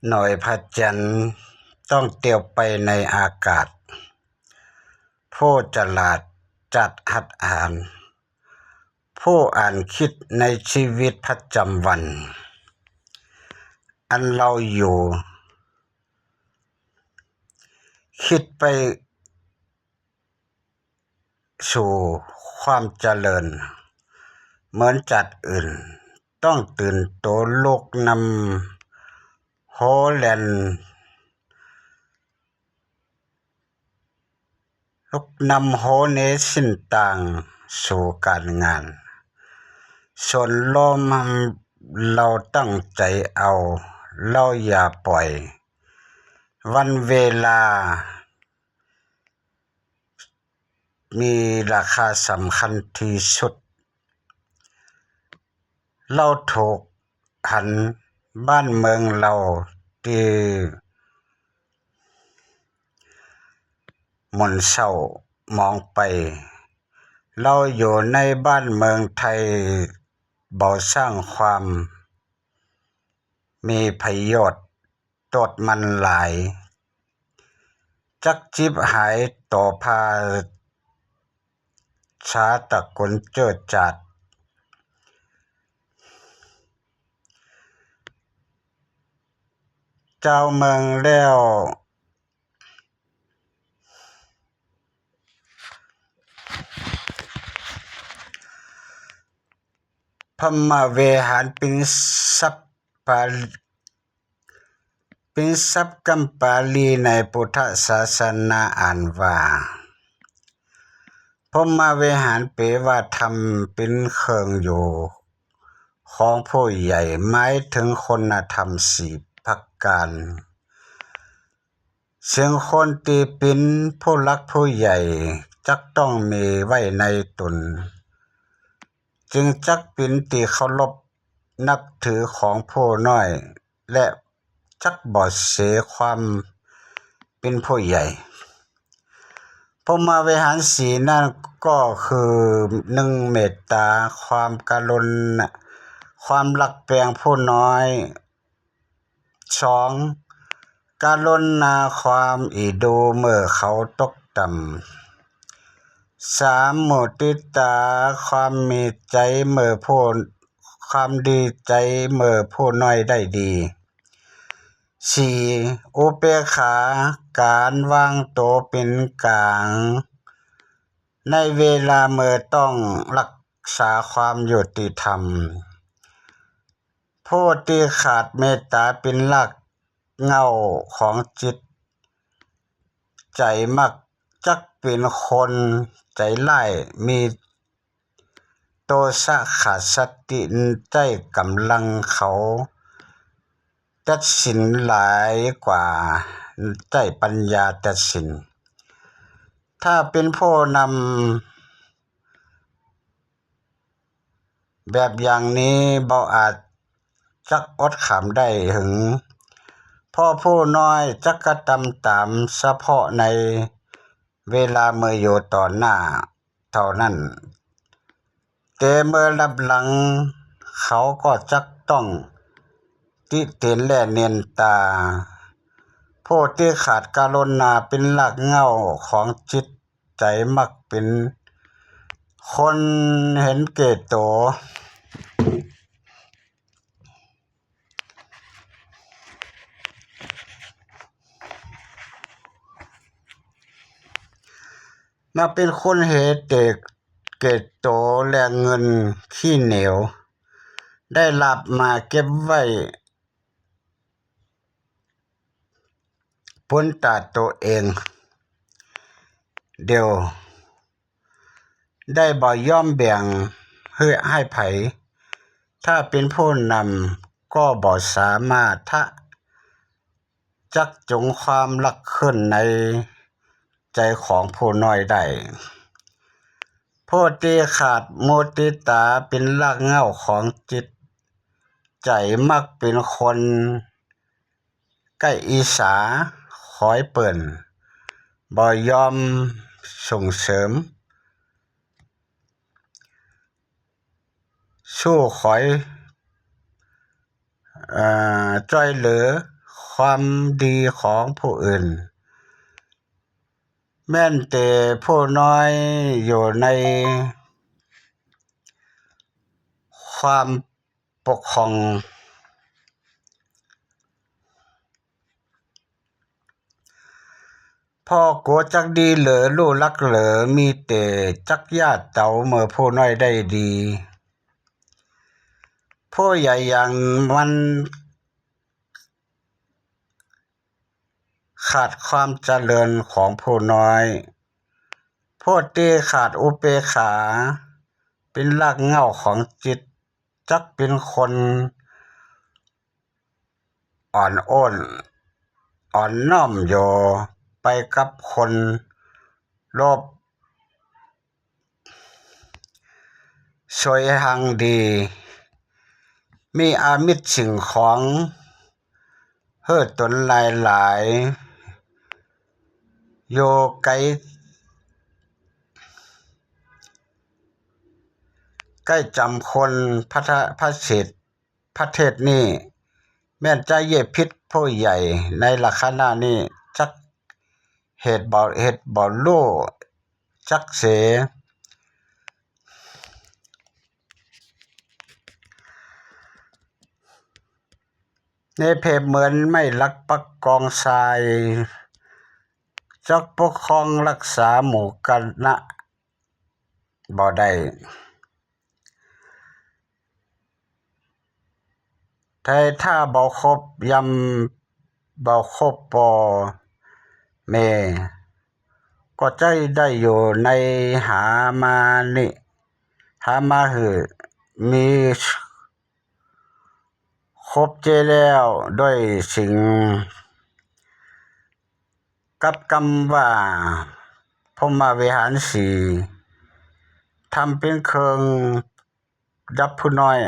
ໜ້ອຍພະຈັນ ຕ້ອງຕຽວໄປໃນອາກາດ. ຜູ້ຈະຫຼາດຈັດຫັດອ່ານ, ຜູ້ອ່ານຄິດໃນຊີວິດປະຈຳວັນ ອັນເຮົາຢູ່ ຄິດໄປ ສູ່ຄວາມຈະເລີນ ເໝືອນຈັດອື່ນ ຕ້ອງຕື່ນໂຕລຸກນຳໂຮແລ່ນ ລຸກນຳໂຮເນຊິນຕ່າງສູ່ການງານ. ສ່ວນລົມເຮົາຕັ້ງໃຈເອົາ, ເຮົາຢ່າປ່ອຍ. ວັນເວລາ ມີລາຄາສຳຄັນທີ່ສຸດ. ເຮົາທຸກຫັນບ້ານເມືອງເຮົາທີ່ໝົນເສົ້າໝອງໄປ. ເຮົາຢູ່ໃນບ້ານເມືອງໄທ ບໍ່ສ້າງຄວາມມີປະໂຫຍດ ໂທດມັນຫຼາຍ ຈັກຈິບຫາຍຕໍ່ພາສາຕະກຸນເຈີຈາດ ເຈົ້າເມືອງແລ້ວ ພະມະເວຫານ ເປັນສັບປະ ເປັນສັບກຳປາລີໃນພຸດທະສາສະໜາອ່ານວ່າ ພົມມະວິຫານ ແປວ່າທຳເປັນເຄື່ອງຢູ່ຂອງຜູ້ໃຫຍ່ ໝາຍເຖິງຄຸນນະທຳສີ່ປະການ ເຊິ່ງຄົນທີ່ເປັນຜູ້ຫຼັກຜູ້ໃຫຍ່ຈັກຕ້ອງມີໄວ້ໃນຕົນ ຈຶ່ງຈັກເປັນທີ່ເຄົາລົບນັບຖືຂອງຜູ້ນ້ອຍ ແລະ ຈັກບໍ່ເສຍຄວາມເປັນຜູ້ໃຫຍ່. ພົມມະວິຫານສີ່ນັ້ນກໍຄື ໜຶ່ງ ເມດຕາ ຄວາມກະລຸນາ ຄວາມຮັກແພງຜູ້ນ້ອຍ, ສອງ ກະລຸນາ ຄວາມອີ່ດູເມື່ອເຂົາຕົກຕ່ຳ, ສາມ ມຸທິຕາ ຄວາມມີໃຈເມື່ອຜູ້ ຄວາມດີໃຈເມື່ອຜູ້ນ້ອຍໄດ້ດີ, ສີ່ ອຸເປກຂາ ການວາງໂຕເປັນກາງໃນເວລາເມື່ອຕ້ອງຮັກສາຄວາມຍຸຕິທຳ. ຜູ້ທີ່ຂາດເມດຕາເປັນລາກເຫງົ້າຂອງຈິດໃຈ ມັກຈັກເປັນຄົນໃຈຮ້າຍ ມີໂທສະ ຂາດສະຕິ ໃຊ້ກຳລັງເຂົາຕັດສິນຫຼາຍກວ່າໃຊ້ປັນຍາຕັດສິນ. ຖ້າເປັນຜູ້ນຳ ແບບຢ່າງນີ້ບໍ່ອາດຈັກອົດຂຳໄດ້ຫຶງ ເພາະຜູ້ນ້ອຍຈັກກະທຳຕາມສະເພາະໃນເວລາເມື່ອຢູ່ຕໍ່ໜ້າເທົ່ານັ້ນ, ແຕ່ເມື່ອລັບຫຼັງເຂົາກໍຈັກຕ້ອງຕິຕຽນ ແລະ ນິນທາ. ຜູ້ທີ່ຂາດກະລຸນາເປັນລາກເຫງົ້າຂອງຈິດ ໃຈມັກເປັນຄົນເຫັນແກ່ໂຕ, ມັກເປັນຄົນເຫັນແຕ່ແກ່ໂຕ ແລະ ເງິນຂີ້ເໜວ ໄດ້ລາບມາເກັບໄວ້ ປຸນຕາໂຕເອງດຽວ ໄດ້ບໍ່ຍອມແບ່ງໃຫ້ໃຜ. ຖ້າເປັນຜູ້ນຳກໍບໍ່ສາມາດທະຈັກຈຸງຄວາມຮັກຂຶ້ນໃນໃຈຂອງຜູ້ນ້ອຍໄດ້. ຜູ້ທີ່ຂາດມຸທິຕາເປັນລາກເຫງົ້າຂອງຈິດໃຈ ມັກເປັນຄົນ ໄກ່ອີສາ ຄອຍເປີ້ນ ບໍ່ຍອມສົ່ງເສີມ ສູ້ຄອຍ ເອີ ຊ່ວຍເຫຼືອ ຄ ຄວາມດີຂອງຜູ້ອື່ນ, ແມ່ນແຕ່ຜູ້ນ້ອຍຢູ່ໃນຄວາມປົກຄອງ. ພໍ່ກົວຈັກດີເຫຼີ ລູກລັກເຫຼີ ມີແຕ່ຈັກຢາດເຕົາເມື່ອຜູ້ນ້ອຍໄດ້ດີ. ຜູ້ໃຫຍ່ຢ່າງມັນຂາດຄວາມຈະເລີນຂອງຜູ້ນ້ອຍ, ຜູ້ທີ່ຂາດອຸເບກຂາ ເປັນລາກເຫງົ້າຂອງຈິດ, ຈັກເປັນຄົນ ອ່ອນໂອນ ອ່ອນນ້ອມໂຍ ໄປກັບຄົນໂລບສວຍຮັ່ງດີ, ມີອາມິດສິ່ງຂອງເຮີ້ຕົນຫຼາຍໆ ຢູ່ໄກ ໃກ້ຈຳຄົນ ພະທະ ພະເສດ ປະເທດນີ້ ແມ່ນຈະເຫຍຜິດຜູ້ໃຫຍ່ໃນລັກສະນະນີ້ ຈັກເຮັດບໍ່ ເຮັດບໍ່ຮູ້ຈັກເສ. ເນເພບເໝືອນໄມ້ຫຼັກປັກກອງຊາຍ, ຈັກປົກຄອງລັກສາໝູ່ຄະນະບໍ່ໄດ້. ແຕ່ຖ້າບໍ່ຄົບຢຳ ບໍ່ຄົບພໍ່ແມ່ ກໍຈະໄດ້ຢູ່ໃນຫາມານິ ຫາມາຮື ມີຄົບເຈແລ້ວດ້ວຍສິ່ງ ກັບກຳວ່າ ພົມມະວິຫານສີ່ ທຳເປັນເຄື່ອງ ດັບຜູ້ນ້ອຍ.